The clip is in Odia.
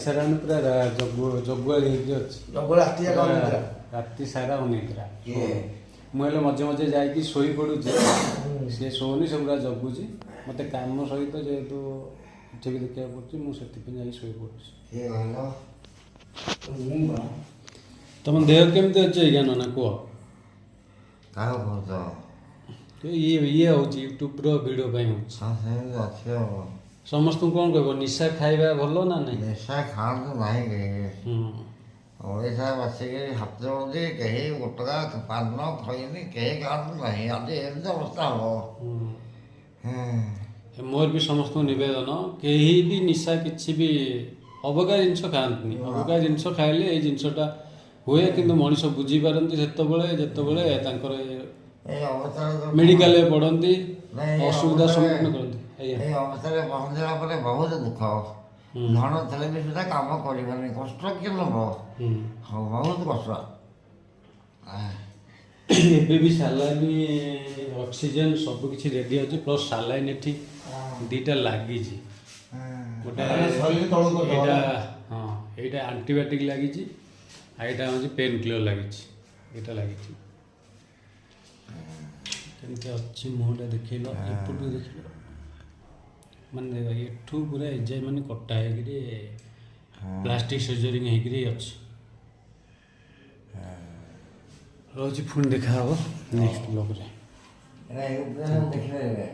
ସାରା ପୁରା ଜଗୁଆଳି ହେଇକି ଅଛି। ରାତି ଯାକ ଅନିଦ୍ରା। ରାତି ସାରା ଅନିଦ୍ରା। ମୁଁ ହେଲେ ମଝି ମଝିରେ ଯାଇକି ଶୋଇ ପଡ଼ୁଛି, ସିଏ ଶୋଉନି, ସେ ପୁରା ଜଗୁଛି ମୋତେ। କାମ ସହିତ ଯେହେତୁ ଏଠି ବି ଦେଖିବାକୁ ପଡ଼ୁଛି, ମୁଁ ସେଥିପାଇଁ ଯାଇକି ଶୋଇ ପଡ଼ୁଛି। କିଏ କହିଲ? ମୁଁ ବା। ତମ ଦେହ କେମିତି ଅଛି ଆଜ୍ଞା ନନା, କୁହ? କାହାକୁ କହୁଛ? ଇଏ ହେଉଛି ୟୁଟ୍ୟୁବ୍ର ଭିଡ଼ିଓ ପାଇଁ ହେଉଛି। ହଁ, ସେମିତି ଅଛି ଆଉ। ସମସ୍ତଙ୍କୁ କ'ଣ କହିବ, ନିଶା ଖାଇବା ଭଲ ନା ନାହିଁ? ନିଶା ଖାଆନ୍ତୁ ନାହିଁ କେହି। ଓଡ଼ିଶା ବସିକି ହାତ ଯୋଡ଼ୁଛି, କେହି ଗୁଟକା, ପାନ, ଖଇନି କେହି ଖାଆନ୍ତୁ ନାହିଁ। ଆଜି ଏମିତି ଅବସ୍ଥା ହବ। ମୋର ବି ସମସ୍ତଙ୍କୁ ନିବେଦନ, କେହି ବି ନିଶା କିଛି ବି ଅବକା ଜିନିଷ ଖାଆନ୍ତୁନି। ଅବକା ଜିନିଷ ଖାଇଲେ ଏଇ ଜିନିଷଟା ହୁଏ, କିନ୍ତୁ ମଣିଷ ବୁଝିପାରନ୍ତି ସେତେବେଳେ ଯେତେବେଳେ ତାଙ୍କର ଏଇ ଅବସ୍ଥାରେ ମେଡ଼ିକାଲରେ ପଡ଼ନ୍ତି, ନାଇଁ, ଏଇ ଅସୁବିଧା ସମ୍ମୁଖୀନ କରନ୍ତି ଆଜ୍ଞା। ଏଇ ଅବସ୍ଥାରେ ପହଞ୍ଚିଲା ପରେ ବହୁତ ଦୁଃଖ। ଧନ ଥିଲେ ବି ସୁଦ୍ଧା କାମ କରିବନି, କଷ୍ଟ କିଏ ନେବ? ହଉ, ବହୁତ କଷ୍ଟ। ଏବେ ବି ସାଲାଇନ୍, ଅକ୍ସିଜେନ୍ ସବୁ କିଛି ରେଡ଼ି ଅଛି, ପ୍ଲସ୍ ସାଲାଇନ୍ ଏଠି 2ଟା ଲାଗିଛି। ଗୋଟେ ଶରୀର ତଳକୁ କରିଦବ। ଏଇଟା, ହଁ, ଏଇଟା ଆଣ୍ଟିବାୟୋଟିକ୍ ଲାଗିଛି ଆଉ ଏଇଟା ହେଉଛି ପେନ୍ କିଲର୍ ଲାଗିଛି। ଏଇଟା ଲାଗିଛି। କେମିତି ଅଛି ମୁହଁଟା ଦେଖେଇଲ, ଏପଟୁ ଦେଖିଲ। ମାନେ ଦେଖ, ଏଠୁ ପୁରା ଏଯାଏ ମାନେ କଟା ହେଇକିରି ପ୍ଲାଷ୍ଟିକ୍ ସର୍ଜରୀ ହେଇକିରି ଅଛି। ରହୁଛି, ପୁଣି ଦେଖାହବ ନେକ୍ସଟ ବ୍ଲଗ୍ରେ। ଏଇଟା ଦେଖିପାରିବେ।